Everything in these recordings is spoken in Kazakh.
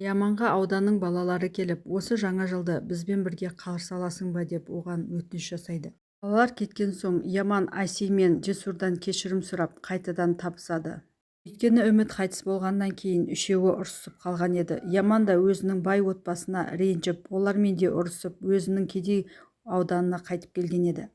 Яманға ауданның балалары келіп, осы жаңа жылды бізбен бірге қарсы аласың ба деп оған өтініш жасайды. Балалар кеткен соң Яман Аси мен Джесурдан кешірім сұрап, қайтадан табысады. Өйткені Үміт қайтыс болғаннан кейін үшеуі ұрсысып қалған еді. Яман да өзінің бай отбасына ренжіп, олармен де ұрысып, өзінің кедей ауданына қайтып келген еді.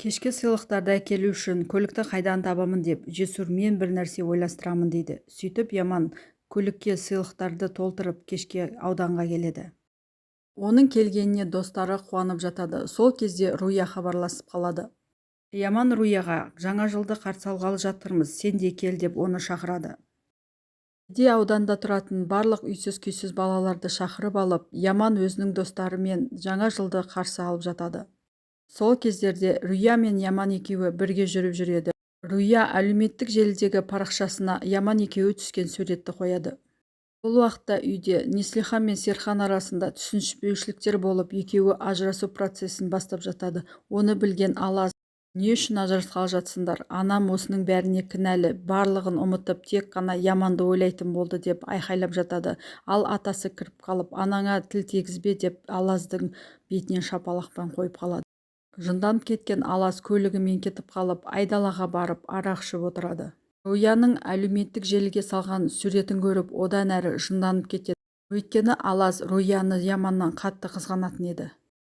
Кешке сыйлықтарды әкелу үшін көлікті қайдан табамын деп, Джесур мен бір нәрсе ойластырамын дейді. Сөйтіп Яман көлікке сыйлықтарды толтырып, кешке ауданға келеді. Оның келгеніне достары қуанып жатады. Сол кезде Руя хабарласып қалады. Яман Руяға жаңа жылды қарсы алғалы жатырмыз, сен де кел деп оны шақырады. Кедей ауданда тұратын барлық үйсіз-күйсіз балаларды шақырып алып, Яман өзінің достарымен жаңа жылды қарсы алып жатады. Сол кездерде Руя мен Яман екеуі бірге жүріп жүреді. Руя әлеуметтік желідегі парақшасына Яман екеуі түскен суретті қояды. Бұл уақытта үйде Неслихан мен Серхан арасында түсініспеушіліктер болып, екеуі ажырасу процесін бастап жатады. Оны білген Алаз: не үшін ажырасқалы жатсыңдар, анам осының бәріне кінәлі, барлығын ұмытып, тек қана Яманды ойлайтын болды деп айқайлап жатады. Ал атасы кіріп қалып, анаңа тіл тигізбе деп Алаздың бетінен шапалақпен қойып қалады. Жынданып кеткен Алаз көлігімен кетіп қалып, айдалаға барып арақ ішіп отырады. Руяның әлеуметтік желіге салған суретін көріп, одан әрі жынданып кетеді. Өйткені Алаз Руяны Яманнан қатты қызғанатын еді.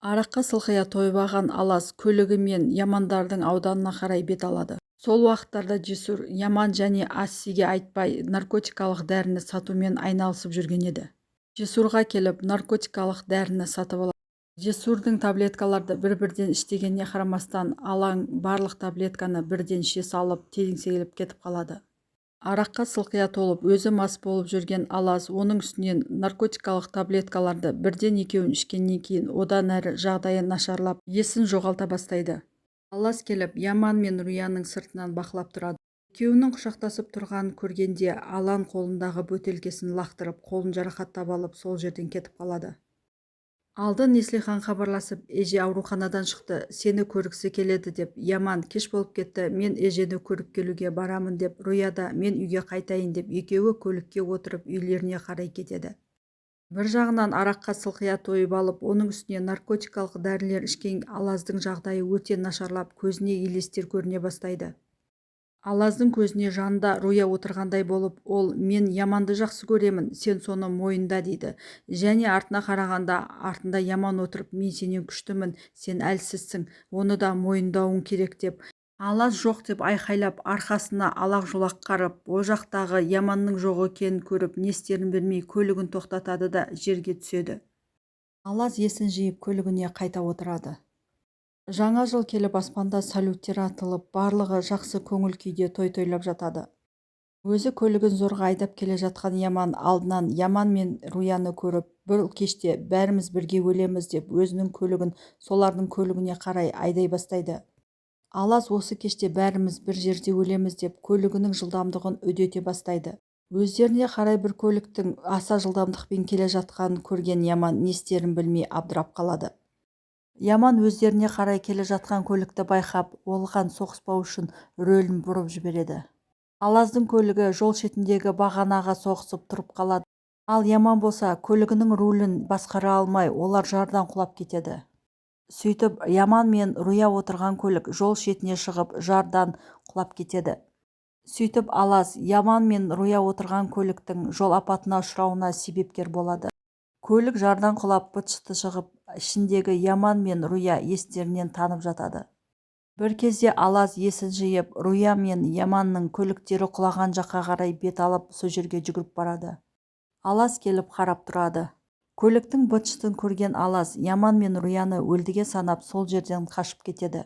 Араққа сылқия тойып алған Алаз көлігімен Ямандардың ауданына қарай бет алады. Сол уақыттарда Джесур Яман және Ассиге айтпай наркотикалық дәріні сатумен айналысып жүрген еді. Джесурға келіп, наркотикалық дәріні сатып алады. Джесурдың таблеткаларды бір-бірден іштегеніне қарамастан, Алаң барлық таблетканы бірден іше салып, теңселіп кетіп қалады. Араққа сылқия толып, өзі мас болып жүрген Алаз оның үстінен наркотикалық таблеткаларды бірден екеуін ішкеннен кейін одан әрі жағдайы нашарлап, есін жоғалта бастайды. Алаз келіп, Яман мен Руяның сыртынан бақылап тұрады. Екеуінің құшақтасып тұрғанын көргенде Алан қолындағы бөтелкесін лақтырып, қолын жарақаттап алып, сол жерден кетіп қалады. Алдын Неслихан хабарласып, эже ауруханадан шықты, сені көргісі келеді деп, Яман кеш болып кетті, мен эжені көріп келуге барамын деп, Руя да мен үйге қайтайын деп, екеуі көлікке отырып үйлеріне қарай кетеді. Бір жағынан араққа сылқия тойып алып, оның үстіне наркотикалық дәрілер ішкен Алаздың жағдайы өте нашарлап, көзіне елестер көріне бастайды. Алаздың көзіне жанында Руя отырғандай болып, ол мен Яманды жақсы көремін, сен соны мойында дейді. Және артына қарағанда артында Яман отырып, мен сенен күштімін, сен әлсізсің, оны да мойындауың керек деп, Алаз жоқ деп айқайлап, арқасына алақ-жұлақ қарап, ол жақтағы Яманның жоқ екенін көріп, не істерін білмей көлігін тоқтатады да жерге түседі. Алаз есін жиып, көлігіне қайта отырады. Жаңа жыл келіп, аспанда салюттер атылып, барлығы жақсы көңіл күйде той тойлап жатады. Өзі көлігін зорға айдап келе жатқан Яман алдынан Яман мен Руяны көріп, бұл кеште бәріміз бірге өлеміз деп, өзінің көлігін солардың көлігіне қарай айдай бастайды. Алаз осы кеште бәріміз бір жерде өлеміз деп, көлігінің жылдамдығын үдете бастайды. Өздеріне қарай бір көліктің аса жылдамдықпен келе жатқанын көрген Яман не істерін білмей абдырап қалады. Яман өздеріне қарай келе жатқан көлікті байқап, оған соғыспау үшін рөлін бұрып жібереді. Алаздың көлігі жол шетіндегі бағанаға соғысып тұрып қалады. Ал Яман болса, көлігінің рулін басқара алмай, олар жардан құлап кетеді. Сөйтіп, Яман мен Руя отырған көлік жол шетіне шығып, жардан құлап кетеді. Сөйтіп, Алаз Яман мен Руя отырған көліктің жол апатына ұшырауына себепкер болады. Көлік жардан құлап, быт-шыты шығып, ішіндегі Яман мен Руя естерінен танып жатады. Бір кезде Алаз есін жиып, Руя мен Яманның көліктері құлаған жаққа қарай бет алып, сол жерге жүгіріп барады. Алаз келіп қарап тұрады. Көліктің быт-шытын көрген Алаз Яман мен Руяны өлдіге санап, сол жерден қашып кетеді.